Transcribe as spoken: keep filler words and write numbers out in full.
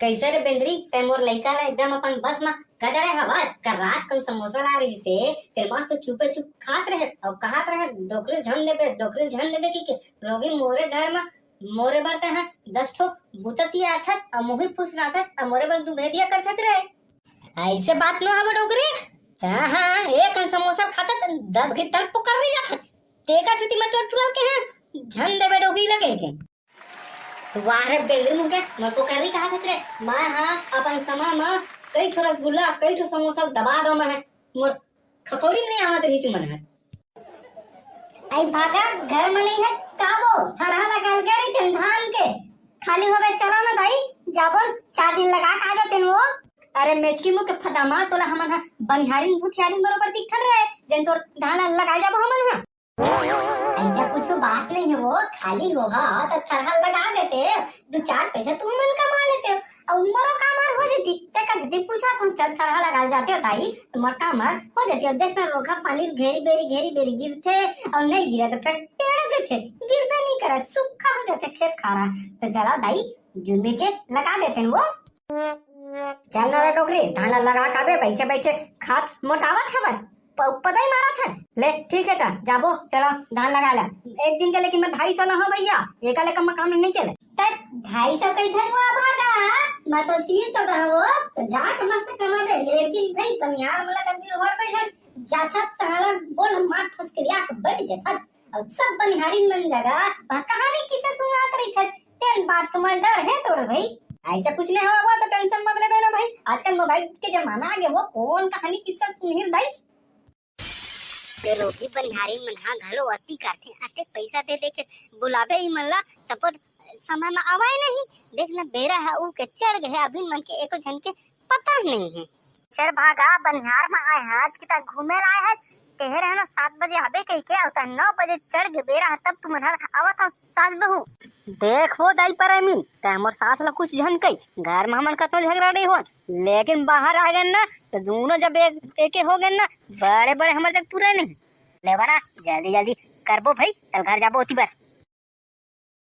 कइसे रे बेंदरी, तैं मोर लइका ला एकदम अपन बस म कर डरे हवस। कल रात कन समोसा ला रहिसे, फेर मस्त चुपे चुप खात रहे अउ कहत रहे, "डोकरी झन देबे, डोकरी झन देबे," कि के रोगी मोरे घर म मोरे बर तैं ह दस ठो बुततिया आथस अउ मुही फुसराथस अउ मोरे बर दुभेदिया करथस रे। अइसे बात नो हवे डोकरी, तैं ह एक कन समोसा खाथस, दस घी तड़ पोकर रहि जाथस। तेकर सेती मैं टोटुआ के ह झन देबे डोकरी लगे के। वाह रे बेंदरी मुंह के, मोर पोकरी कहाथस रे। मैं ह अपन समय म कई ठो रसगुल्ला, कई ठो समोसा दबा दो मैं ह। मोर खखोरी नहीं आवत रही चुमन है। आई भागा, घर में नहीं है, का वो? थरहा लगा लगे रही तेन धान के। खाली होवे चलो ना दाई, जाबो चार दिन लगा के आ जाते वो। अरे मेचकी मुंह के फदामा, तोला हमन ह बनिहारिन भूथियारिन बरोबर दिखथन रे, जेन तोर धान लगा जाबो हमन ह। ऐसा कुछ बात नहीं है वो, खाली होहा त थरहा लगा देते, दू चार पैसा तुम मन कमा लेते हो, अउ मोरो काम हर हो जती। ते कभी पूछा सुन, चल थरहा लगा जाते हो ताई, तो मोर काम हर हो जती। अउ देखना रोखा पानी घेरी बेरी, घेरी बेरी गिरथे, अउ नहीं गिरा तो फिर टेढ़ देथे, गिरबे नहीं करे, सूखा हो जाते खेत खारा। तो चलो दाई, जुन मिल के लगा देते हैं वो। चल ना रे डोकरी, धान ला लगा काबे, बैठे बैठे खात मोटावत है बस, प-, पदाई मारत है। ले ठीक है त जाबो, चलो धान लगा ला। एक दिन के लेकिन मैं ढाई सौ ना हो भैया, एका ले कम काम नहीं चले। त ढाई सौ कही धन हुआ भागा, मैं तो तीन सौ रहा वो, तो जाके मस्त कमा दे। लेकिन भाई बनिहार मला तंदीर होर बैठन जाथा ताला बोल मार फसकरिया के बैठ जाथा। अउ सब बनिहारिन मन जगह वह कहानी किस्सा सुनात रहिथे। तेन बात के मोर डर है तोर भाई। ऐसा कुछ नहीं हुआ, वो तो टेंशन मत लेबे ना भाई। आजकल मोबाइल के जमाना आ गया, वो कौन कहानी किस्सा सुनहिर दाई। ते रोगी बनिहारी मन हा घलो अति करथे, अते पैसा दे दे के बुलाबे ई मन ला, तब समय में आवाए नहीं। देख ना बेरा है ऊ के चढ़ गए, अभी मन के एको झन के पता नहीं है। सर भागा बनिहार में आए हैं, आज किता घूमे ला आए हैं, कहे रहे ना सात बजे आबे कही के, अउ तैं नौ बजे चढ़ के बेरा ह, तब तुमन ह आवत हव सास बहू। देख वो दाई परैमिन, तैं हमर सास ला कुछ झन कही, घर म हमन कतनो झगड़ा नहीं होन, लेकिन बाहर आ गए ना, तो दोनों जब एक, एके हो गए ना, बड़े बड़े हमर जग पूरे नहीं। लेवा ना, जल्दी जल्दी करबो भाई, कल घर जाबो ओती बर।